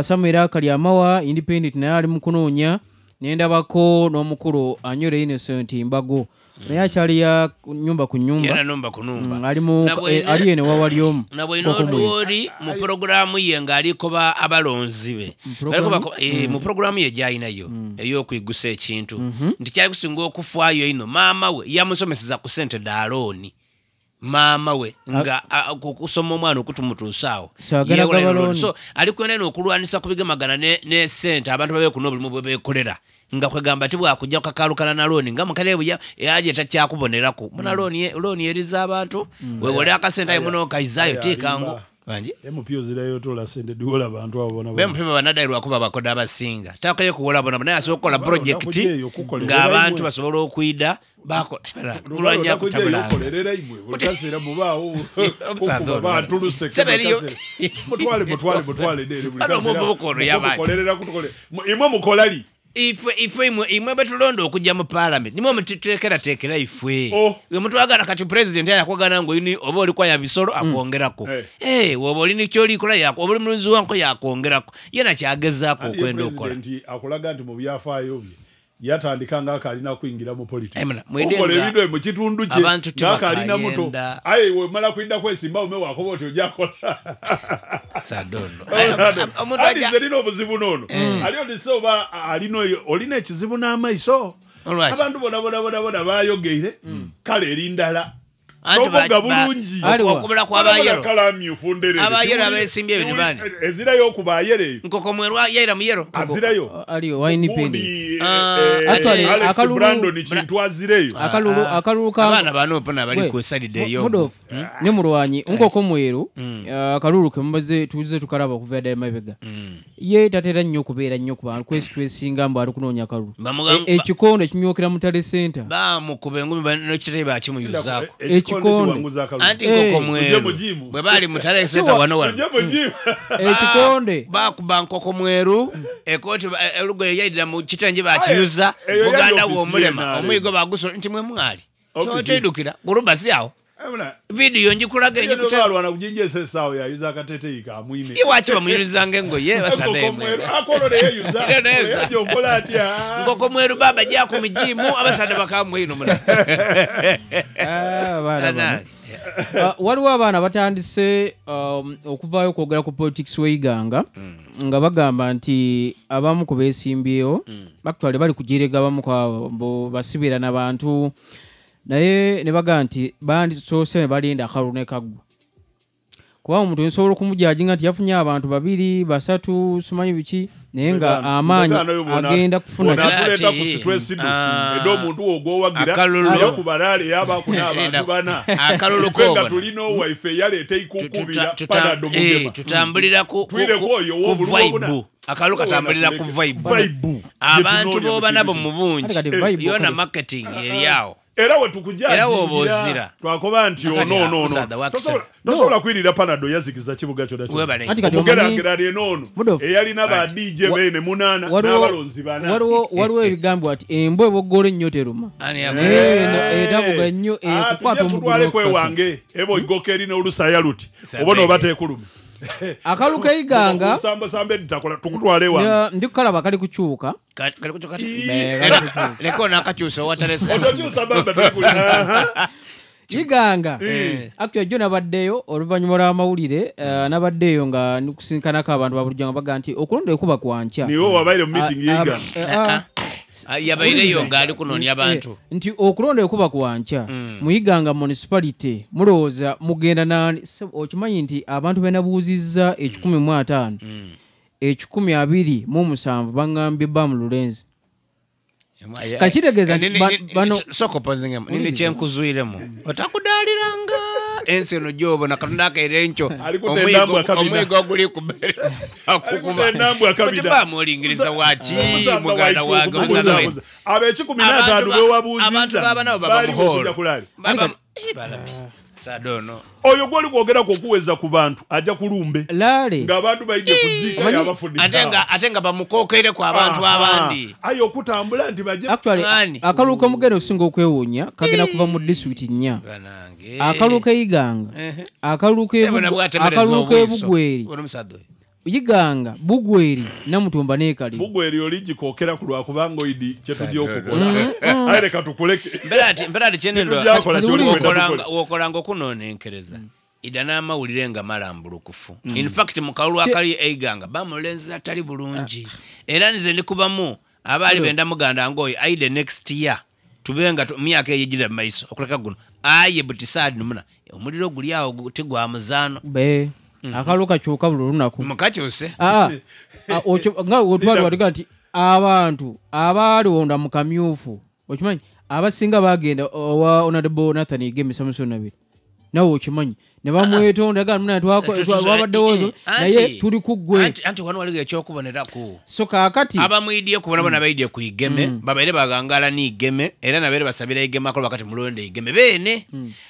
Samuel Akalyamawa independent naye ali mu kunoonya, nendabako n'omukulu Anyore Innocent Mbago naye akyali ya nyumba ku nyumba. Yena numba ku numba. Ali mu ali ene wawali omu. Nabwino Odwori mu programu ye ng'aliko ba abalonzi be. Mu Bariko mu programu ye gy'alinayo ey'okwigusa ekintu nti kyali kusinga okufaayo ino maama we yamusomeseza ku ssente dda looni. Maama we nga kusoma omwana okutumutuusaawo. Saagala Yeewola gaba eno looni. looni. So ali kwenda eno okulwanisa ku bigemagana ne ssente abantu babe kuno obulimu bwe beekolera. Nga kwegamba ti bwakujja kukakalukana na looni nga mukale bwe yaje takyakubonerako. Muna looni eriza abantu, weewole akasente aye muno okayizaayo, Aya, teekangu. alimba. Bangi? MP ozirayo otola ssente diwola abantu abo bona Be bona. MP banaddayi lwakuba bakoda abasinga. Taakayo kuwola bona bona, naye asobola okukola Bano project nakujja okukolerera ng'abantu imwe. basobola okwida, kulwanya Nakujja kutabulanga. okukolerera imwe. Buli kaseera mubaawo Omusaadha kukuba ono. baatuluseke Sebe buli eriyo. kaseera. Mutwale, mutwale, mutwale nere buli Bano kaseera. omuvubuka ono yabaye. Mukolerera kutukole. Imwe mukolali. Ifwe imwe betulonda okujja mu parliament nimwe mututeekerateekera ifwe. Oh. Bwe mutwagala kati president yakwagala ng'olini oba oli kwaya bisolo akwongerako. Woba olini ky'olikola oba oli mulunzi wanko yakwongerako. Ye nakyagezaako Andi okwenda okukola. president akulaga nti mu byafaayo bye yatandika ng'akalina kuyingira mu politics. Emuna, mwende Okola nga ebintu mu kitundu kye abantu ng'akalina muto. tebakayenda. Aye wemala kuyinda kwesimba ome wakoba oti ojja kola. Sadono. Omuntu Andi nze nina obuzibu n'ono. Ali olise oba alina oyo, olina ekizibu n'amaiso. Olwaki? Abantu bona bona bona bona bayogeire. Kale eri ndala. Anti Toboga bulungi. Aliwa. okubula kw'abayero. Kalamyufu nderere. Abayero abeesimbye ebintu bani? Ezirayo okubayero eyo. Nkoko mwerwa yaira muyero. Azirayo. Aliyo wa independent. Gundi, Actually, Alex Brandon Kintu azireyo. Akalulu ka Abaana bano pona bali We, ku side eyo. Mudofu, ne mulwanyi nkoko mweru, akalulu ke mubaze tuze tukalaba okuva ddala emabega. Ye tatera nnyo okubeera nnyo ku bantu kwesitressinga mbu ali kunoonya akalulu. Ekikonde kinywokera mu tale center. Bamukuba engumi n'ekitebe bakimuyuzaako. Ekikonde Ekikonde. kiwanguza akalulu. Anti nkoko Muje mweru. mujimu. Bwe baali mu tale center wano wano. Muje mujimu. Ekikonde. Bakuba nkoko mweru, ekooti olugoye yayidira mu kitenje bakiyuza, Aye, eyo yali muganda ofisi we omulema, ye omuyigo bagusola nti mwe mwali. Ofisi. Kyotoidukira, guluba si awo. Emuna, Vidiyo njikulaga Iyo njikute- balwana kujinjesa essaawa yayuza akateteeyi ka mwine. Iwaki bamuyulizanga engoye, basada Nkoko emwe. mweru, akolole yeyuza. Iyo neyuza. Yajja okola atya? Nkoko mweru baba gyako mijimu, abasada bakamwe ino muna. Abaana bano. Nana. Waliwo abaana batandise okuvaayo okwogera ku politics w'eiganga nga bagamba nti abamu ku beesimbyewo bakutwale bali kujerega abamu ku abo mbu basibira n'abantu, naye ne bagamba nti bandisoose ne balinda akalulu ne kaggwa. Kubanga omuntu nsobola okumujajinga nti yafunye abantu 2 3 simanyi biki, naye nga amaanyi Mbegano yo agenda kufuna bona ki? atuleeta Ati, ku stress do. Edo omuntu ogwowagira, akalulu. naye ku balaale yabaako n'abantu bana. Akalulu Ffe nga koobona. tulina owaife eyaleeta eikukubira Panado Mugema. Tutambulira Twireko oyo ku ow'obululu vibe. obuna. Akalulu katambulira ku vibe. Vibe. Abantu Gye tunoonya b'oba mu nabo kintu mu bungi. Ate kati vibe Yona kati. marketing eri awo. Era we tukujja Era woba ajingira, ozira. twakoba nti Akati ono, ono, ono. akusaada wakisa. Tosobola kwirira Panado yazikiza kibuga kyonna kyonna. Webale. Ati kati Omugera omanyi agerera eno ono. Mudofu. Eyalina ba DJ beene 8 n'abalonzi 4. Waliwo ebigambibwa nti embwa eboggola ennyo teruma. Ani yamu- Etabuga ennyo, kukwata Tujje omugulu tutwale n'okukasa. kwewange, eba oiggoka erina olusaya luti. Sabe. Oba n'oba teekuluma. Akalu k'eiganga, Osambasamba editakola, tukutwale ewange. Ndi kukalaba kali kukyuka. Kali kukyuka kati? Ii. Era, leka ono akakyusa owatalesa. Otokyusa bamba tekuli. Aha. Iganga. Actually, jo nabaddeyo oluvannyuma lw'amawulire, nabaddeyo nga nkusinkanako abantu ba bulijjo nga bagamba nti okulonda ekuba kwa nkya. Niwe wabaire mu meeting y'Iganga. Yabaireyo ng'ali kunoonya abantu. Nti okulonda ekuba kwa nkya. Mu Iganga municipality mulowooza mugenda nani? Okimanyi nti abantu be nabuuzizza ekikumi mu ataano, ekikumi abiri mu musanvu baŋŋambye Bamu Lulenzi. Kati kitegeeza nti bano Sooka opozingemu. Nini Owuliriza. kyenkuzwiremu? Otakudaaliranga ensi eno gy'obona Katonda akeera enkyo. Alikutenda mbwa kabina. Omwigo oguli ku bbere akukuba. Alikutenda mbwa kabina. Kati baamuolingiriza waaki? Omusamba Muganda waitu wange, okumubuuza omusamba buuza. Abo ekikumi n'ataano Abantu be wabuuzizza, abantu baba nabo baba baali mu hall. okujja kulaali. Baba balabi. Sadono. Oyo gw'oli kwogerako okuweza ku bantu ajja kulumbe. Laale. Ng'abantu bayidde kuziika yabafudde. Ate nga bamukookeireko abantu abandi. Aye okutambula nti bajje Actually, Ani? akalulu k'omugendo osinga okwewuunya kagenda kuva mu disitulikiti 4. Banange. Akalulu k'Iganga, Ebona bw'atemereza akalulu obwiso. k'Ebugweri, Ono musaadha oyo. Iganga, Bugweri, Namutumba n'e Kaliro. Bugweri oligikookera ku lwakubanga oidi kyetujja okukola. Aye leka tukuleke. Mbeera ati kyenendo Tetujja kukola kyoli kwenda tukole. Wokolanga okunonenkereza ida n'amawulire nga malambulukufu. In fact, mu kalulu akali eiganga bamulenzi atali bulungi, era nze ndikubamu abaali benda muganda ng'oyo aide next year tube nga myaka eyo egira mu maiso okuleka guno, aye buti saadi numuna omuliro guli awo tegwa muzaano. Be akalulu kakyuka buli lunaku. Mukakyuse. Ah, ah, nga otwali waliga nti abantu abaalonda mu kamyufu, okimanyi abasinga bagenda owa Honorable Nathan Igeme Samson Nabiri, nawe okimanyi ne bamwetonda ga muna wabaddewo naye tuli ku ggwe. Anti wano waliwo ekyokuboneraku. So kaakati abamwidye kubona bona baidye ku Igeme, babaire bagangala ni Igeme, era nabaire basabira Igeme akola bakati mulonde Igeme beene.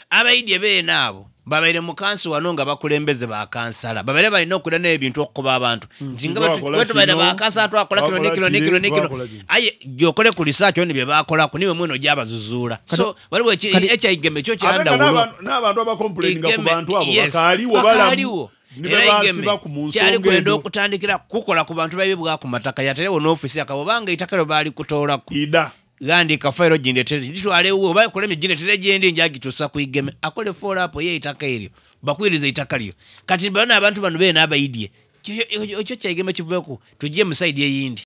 Abaidye beene abo babaire mu kanso wano nga bakulembeze ba kansala, babaire balina okuda n'ebintu okukuba abantu nti nga Twakola wetubaire kino, ba kansala twakola kino nekino twakola nekino kiri, nekino. twakola kino. Aye gyokole ku research oni bye bakolaku niwe mwene ogyabazuzuula. So waliwo ekya Igeme kyo Ate nga kyandawulo. n'abantu abakomplaininga ku Igeme, bantu abo yes, bakaaliwo balamu. Bakaaliwo. Ne Era bebaasiba Igeme ku mu kyali nsonga kwenda ezo. okutandikira kukola ku bantu baibwe bwa ku mataka, yaterewo n'ofiisi yakabo obanga ettaka lyo baali kutoolaku. Ida. Gandika fayiro gindetere gitwale ewuwe oba ekoleme gindetere gyendi njagituusa ku Igeme akole follow-up ye eitaka eryo bakwiriza ettaka lyo. Kati bano abantu bano beene abaidye ekyo kya Igeme kiveeku tujje mu side eyindi.